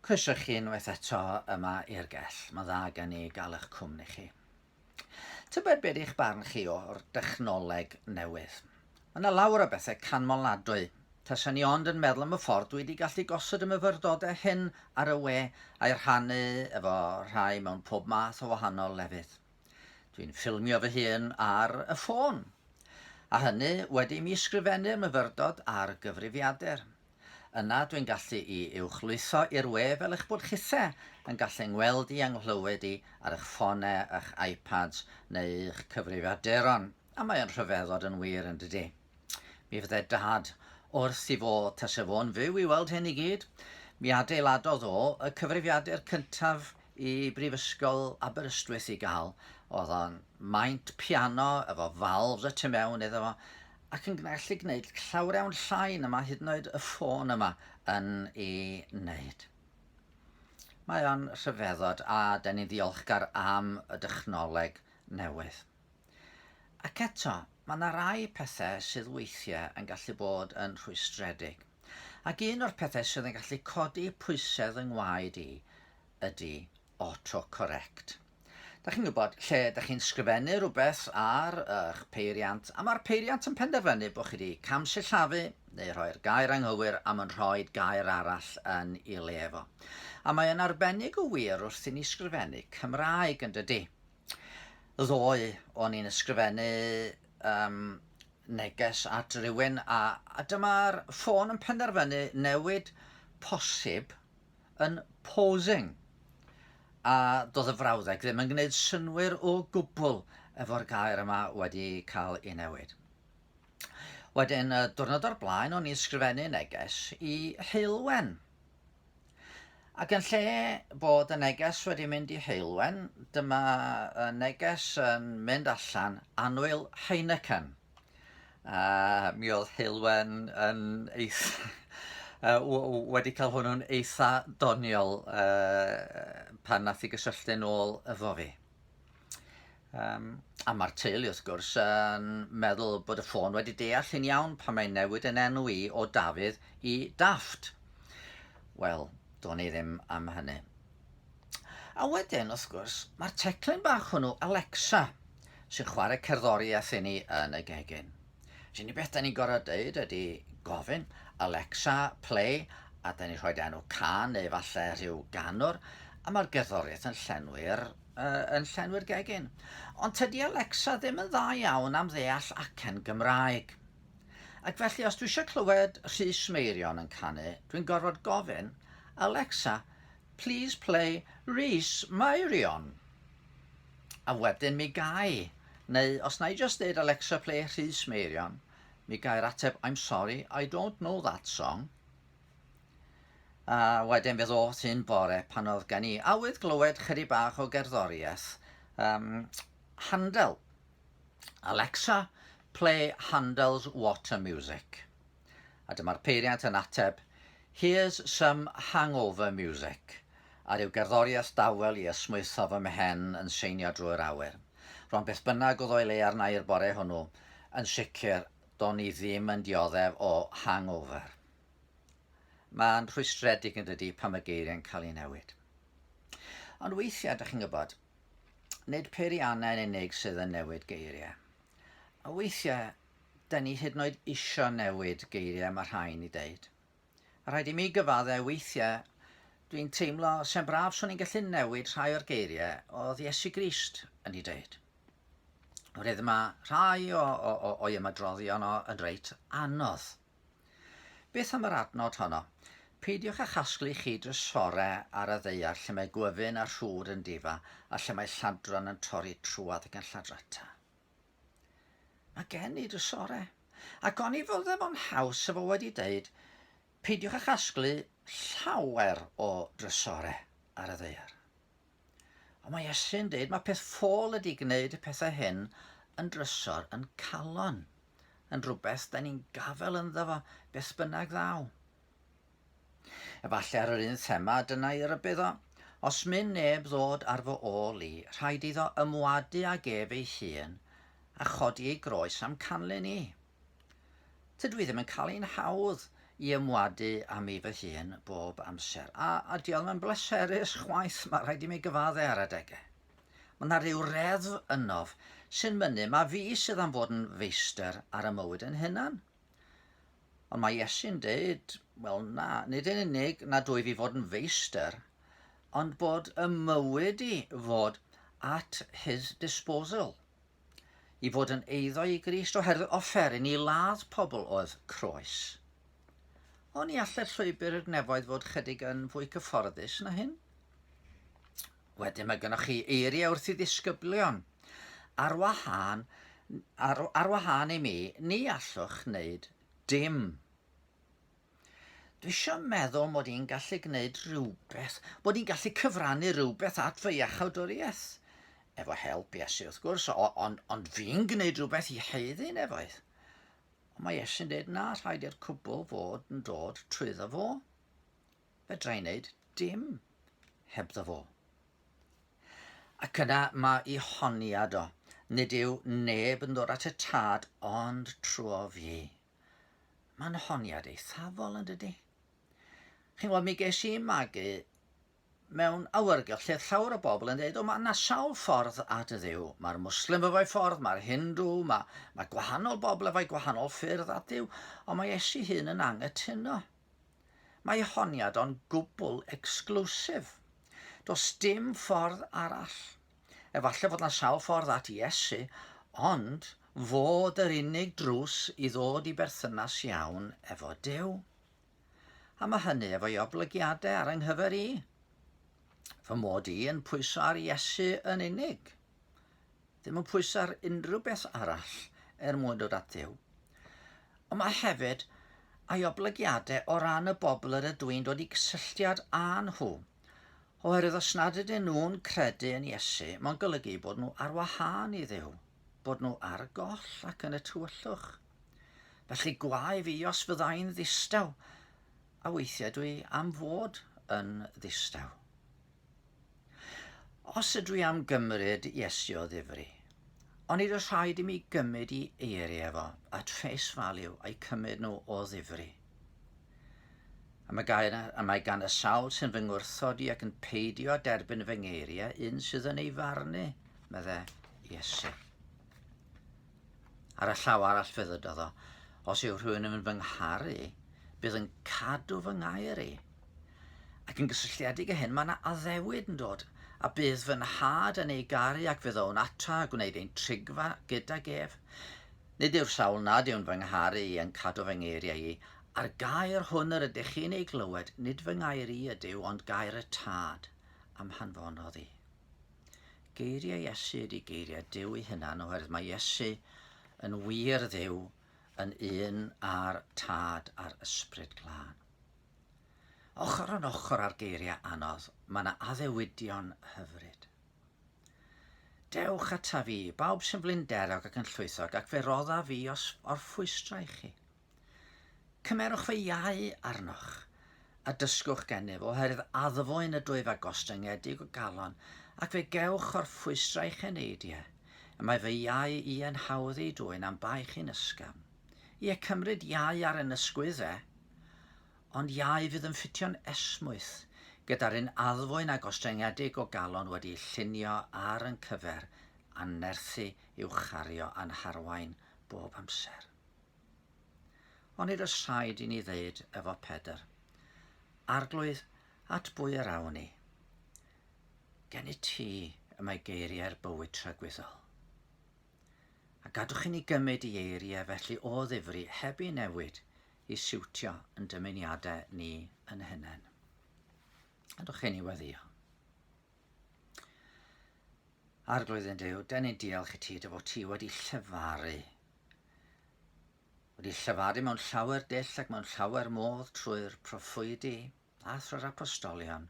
Croeso chi unwaith eto yma i'r gell. Mae'n dda gen i gael eich cwmni chi. Tybed beth eich barn chi o'r dechnoleg newydd? Mae yna lawer o bethau canmoladwy. Tasen ni ond yn meddwl am y ffordd dwi wedi gallu gosod y myfyrdodau hyn ar y we a'i rhannu efo rhai mewn pob math o wahanol lefydd. Dwi'n ffilmio fy hun ar y ffôn. A hynny wedi i mi sgrifennu'r myfyrdod ar gyfrifiadur. Yna dwi'n gallu i uwchlwytho i'r we fel eich bod chithe yn gallu ngweld i a nghlywed i ar eich ffone, eich iPads neu'ch cyfrifiaduron. A mae o'n rhyfeddod yn wir yn dydi? Mi fydde Dad wrth i fodd tase fo'n fyw i weld hyn i gyd. Mi adeiladodd o y cyfrifiadur cyntaf i Brifysgol Aberystwyth i gael. Oedd o'n maint piano efo valves y tu mewn iddo fo ac yn gallu gwneud llawer iawn llai na mae hyd yn oed y ffôn yma yn ei wneud. Mae o'n rhyfeddod a da ni'n ddiolchgar am y dechnoleg newydd. Ac eto, mae yna rai pethau sydd weithiau yn gallu bod yn rhwystredig. Ac un o'r pethau sydd yn gallu codi pwysedd yng ngwaed i ydy autocorrect. Da chi'n gwybod, lle da chi'n sgrifennu rhywbeth ar eich peiriant, a mae'r peiriant yn penderfynu bod chi wedi camsillafu neu rhoi'r gair anghywir am yn rhoi gair arall yn ei le fo. A mae yn arbennig o wir wrth i ni sgrifennu Cymraeg yn dydy. Ddoe, o'n i'n ysgrifennu um, neges at rywun a, a dyma'r ffôn yn penderfynu newid posib yn pausing. A doedd y frawddeg ddim yn gwneud synnwyr o gwbl efo'r gair yma wedi cael ei newid. Wedyn, y diwrnod o'r blaen, o'n i'n sgrifennu neges i Heulwen. Ac yn lle bod y neges wedi mynd i Heulwen, dyma y neges yn mynd allan, annwyl Heineken. A mi oedd Heulwen yn eitha wedi cael hwnnw'n eitha doniol uh, pan nath i gysylltu nôl efo fi. Um, a mae'r teulu wrth gwrs yn meddwl bod y ffôn wedi deall yn iawn pan mae'n newid yn enw i o Dafydd i Daft. Wel, do'n i ddim am hynny. A wedyn, wrth gwrs, mae'r teclyn bach hwnnw, Alexa, sy'n chwarae cerddoriaeth i ni yn y gegin. Yr unig beth da ni'n gorfod deud ydy gofyn, Alexa, play, a da ni'n rhoi enw can neu falle rhyw ganwr, a mae'r gerddoriaeth yn llenwi'r uh, yn llenwi'r gegin. Ond tydi Alexa ddim yn dda iawn am ddeall acen Gymraeg. Ac felly, os dwi eisiau clywed Rhys Meirion yn canu, dwi'n gorfod gofyn, Alexa, Please play Rhys Meirion. A wedyn mi gai, neu os na i just deud Alexa play Rhys Meirion, mi gai'r ateb I'm sorry, I don't know that song. A wedyn fe ddoth un bore pan oedd gen i awydd glywed chydig bach o gerddoriaeth um, Handel. Alexa, play Handel's Water Music. A dyma'r peiriant yn ateb, Here's some hangover music. A rhyw gerddoriaeth dawel i ysmwytho fy mhen yn seinio drwy'r awyr. Rwan beth bynnag oedd o'i le arna i'r bore hwnnw, yn sicr, do'n i ddim yn dioddef o hangover. Mae'n rhwystredig yn dydi pan mae geiriau'n cael eu newid. Ond weithiau, dych chi'n gwybod, nid peiriannau'n unig sydd yn newid geiriau. A weithiau, Da ni hyd yn oed isio newid geiriau mae rhai ni deud. A rhaid i mi gyfadde weithiau dwi'n teimlo se'n braf swn i'n gallu newid rhai o'r geiriau oedd Iesu Grist yn ei deud. Oherwydd mae rhai o, o, o, o'i ymadroddion o yn reit anodd. Beth am yr adnod honno? Peidiwch â chasglu chi drysorau ar y ddaear lle mae gwyfyn a rhwd yn difa a lle mae lladron yn torri trwodd ac yn lladrata. Mae gen i drysorau. Ac oni fydde fo'n haws se fo wedi deud, peidiwch â chasglu llawer o drysorau ar y ddaear. Ond mae Iesu'n deud mae peth ffôl ydy gwneud y pethau hyn yn drysor yn calon, yn rhywbeth da ni'n gafel ynddo fo beth bynnag ddaw. Efallai ar yr un thema, dyna i rybudd o. Os myn neb ddod ar fy ôl i, rhaid iddo ymwadu ag ef ei hun a chodi ei groes a'm canlyn i. Tydw i ddim yn cael ein hawdd i ymwadu â mi fy hun bob amser. A, a di o'n bleserus chwaith, mae rhaid i mi gyfadde ar adegau. Mae yna rhyw reddf ynof sy'n mynnu ma fi sydd am fod yn feistr ar y mywyd yn hunan. Ond mae Iesu'n deud, wel na, nid yn unig na dwy fi fod yn feistr, ond bod y mywyd i fod at his disposal. I fod yn eiddo i Grist oherwydd offeryn i ladd pobl oedd croes. Oni allai'r llwybr i'r nefoedd fod chydig yn fwy cyfforddus na hyn? Wedyn mae gennych chi eiriau wrth i ddisgyblion. Ar wahân, ar, ar wahân i mi, ni allwch wneud dim. Dwi eisiau meddwl mod i'n gallu gwneud rhywbeth, bod i'n gallu cyfrannu rhywbeth at fy iachawdwriaeth. Efo help Iesu, wrth gwrs, ond on fi'n gwneud rhywbeth i haeddu nefoedd. Ond mae Iesu'n dweud na, rhaid i'r cwbl fod yn dod trwyddo fo. Fedra i wneud dim hebddo fo. Ac yna mae i honiad o, nid yw neb yn dod at y tad ond trwy fi. Mae'n honiad eithafol, yn dydy? Chi'n gwybod, mi ges i magu mewn awyrgylch lle llawer o bobl yn dweud, o, mae yna sawl ffordd at y ddiw. Mae'r Muslim efo'i ffordd, mae'r Hindw, mae, mae gwahanol bobl efo'i gwahanol ffyrdd at ddiw, ond mae Iesu hun yn angytuno. Mae honiad o'n gwbl exclusive. Does dim ffordd arall. Efallai fod 'na sawl ffordd at Iesu, ond fod yr unig drws i ddod i berthynas iawn efo Duw. A mae hynny efo'i oblygiadau ar yng nghyfer i. Fy mod i yn pwyso ar Iesu yn unig. Ddim yn pwyso ar unrhyw beth arall er mwyn dod at Dduw. Ond mae hefyd a'i oblygiadau o ran y bobl yr ydw i'n dod i gysylltiad â nhw. Oherwydd os nad ydyn nhw'n credu yn Iesu, mae'n golygu bod nhw ar wahân i Dduw, bod nhw ar goll ac yn y tywyllwch. Felly gwae fi os fyddai'n ddistaw, a weithiau dwi am fod yn ddistaw. Os ydw i am gymryd Iesu o ddifri, onid oes rhaid i mi gymryd i eiriau fo at face value a'i cymryd nhw o ddifri? A mae, gair, a mae gan y sawl sy'n fy ngwrthod i ac yn peidio â derbyn fy ngeiriau un sydd yn ei farnu, medde Iesu. Ar y llaw arall fe ddydodd o, os yw rhywun yn fy ngharu, bydd yn cadw fy ngair i. Ac yn gysylltiedig â hyn, mae yna addewid yn dod, a bydd fy nhad yn ei garu ac fe ddown ato a gwneud ein trigfa gydag ef. Nid yw'r sawl nad yw'n fy ngharu i yn cadw fy ngeiriau i, a'r gair hwn yr ydych chi'n ei glywed, nid fy ngair i ydyw, ond gair y Tad a'm hanfonodd i. Geiriau Iesu ydy geiriau Duw ei hunan, oherwydd mae Iesu yn wir Dduw, yn un â'r Tad a'r Ysbryd Glân. Ochr yn ochr â'r geiriau anodd, mae yna addewidion hyfryd. Dewch ataf fi, bawb sy'n flinderog ac yn llwythog, ac fe roddaf fi os orffwystra i chi. Cymerwch fy iau arnoch, a dysgwch gennyf, oherwydd addfwyn ydwyf a gostyngedig o galon, ac fe gewch orffwystra i'ch eneidiau. Y mae fy iau i yn hawdd ei dwyn am baich i'n ysgafn. Ie, cymryd iau ar yn ysgwyddau, Ond iau fydd yn ffitio'n esmwyth, gyda'r un addfwyn a gostyngedig o galon wedi'i llunio ar yn cyfer a'n nerthu i'w chario a'n harwain bob amser. Onid oes rhaid i ni ddeud efo Pedr, Arglwydd, at bwy yr awn ni? Gennyt ti y mae geiriau'r bywyd tragwyddol. A gadwch i ni gymryd i eiriau felly o ddifri heb i newid i siwtio yn dymuniadau ni yn hunain. Gadwch i ni weddio. Arglwydd yn Duw, den ni'n diolch i ti dy fod ti wedi llefaru. Wedi llefaru mewn llawer dull ac mewn llawer modd trwy'r proffwydi a thrwy'r apostolion,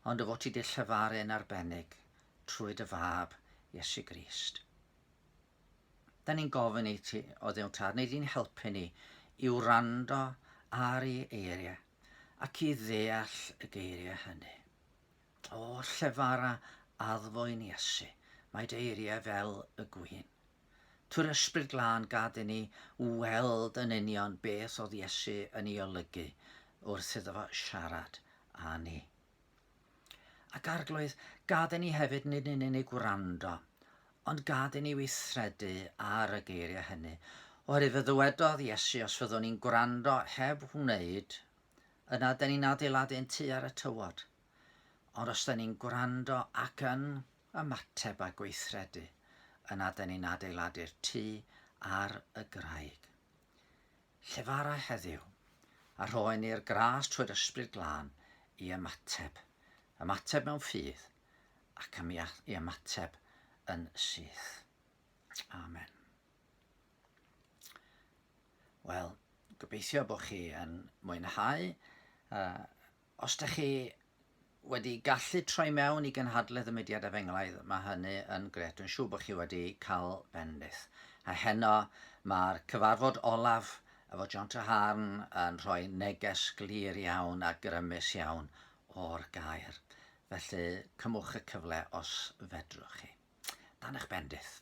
ond dy fod ti wedi llefaru yn arbennig trwy dy fab Iesu Grist. Da ni'n gofyn i ti, o Dduw Tad, neu di'n helpu ni i wrando ar ei eiriau ac i ddeall y geiriau hynny. O, llefara addfwyn Iesu, mae dy eiriau fel y gwin. Trwy'r Ysbryd Glân gad i ni weld yn union beth oedd Iesu yn ei olygu wrth iddo fo siarad â ni. Ac Arglwydd, gad i ni hefyd nid yn unig wrando, ond gad i ni weithredu ar y geiriau hynny. Oherwydd fe ddywedodd Iesu os fyddwn ni'n gwrando heb wneud, yna dyn ni'n adeiladu'n tŷ ar y tywod. Ond os dyn ni'n gwrando ac yn ymateb a gweithredu, yna dyn ni'n adeiladu'r tŷ ar y graig. Llefara heddiw, a rho i ni'r gras trwy'r Ysbryd Glân i ymateb, ymateb mewn ffydd, ac am i ymateb yn syth. Amen. Wel, gobeithio bod chi yn mwynhau. Uh, Os dych chi wedi gallu troi mewn i gynhadledd y Mudiad Efengylaidd, mae hynny yn grêt. Dwi'n siŵr bod chi wedi cael bendith. A heno mae'r cyfarfod olaf efo John Treharne yn rhoi neges glir iawn a grymus iawn o'r gair. Felly cymwch y cyfle os fedrwch chi. Dan eich bendith.